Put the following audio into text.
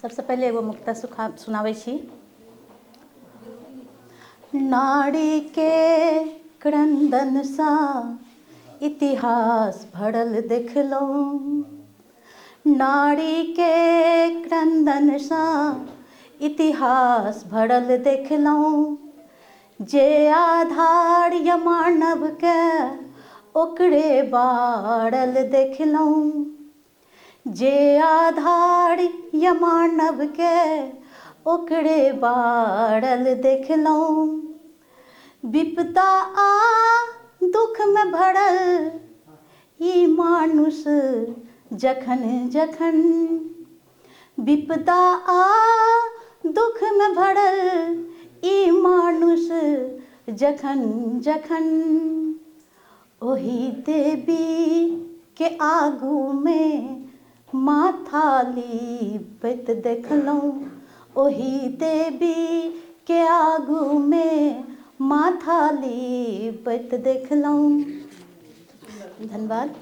सबसँ पहिले एगो मुक्ता सुखा सुनाबै छी। नारीके क्रन्दनसँ इतिहास भरल देखलहुँ, नारीके क्रन्दनसँ इतिहास भरल देखलहुँ, जे आधार यऽ मानवके ओकरे बारल देखलहुँ, जे आधार यऽ मानवके ओकरे बारल देखलहुँ। विपदा आ दुःखमे भरल ई मानुष जखन जखन, विपदा आ दुःखमे भरल ई मानुष जखन जखन, ओहि देवीके आगूमे माथा लीपैत देखलहुँ, ओहि देवीके आगूमे माथा लीपैत देखलहुँ। धन्यवाद।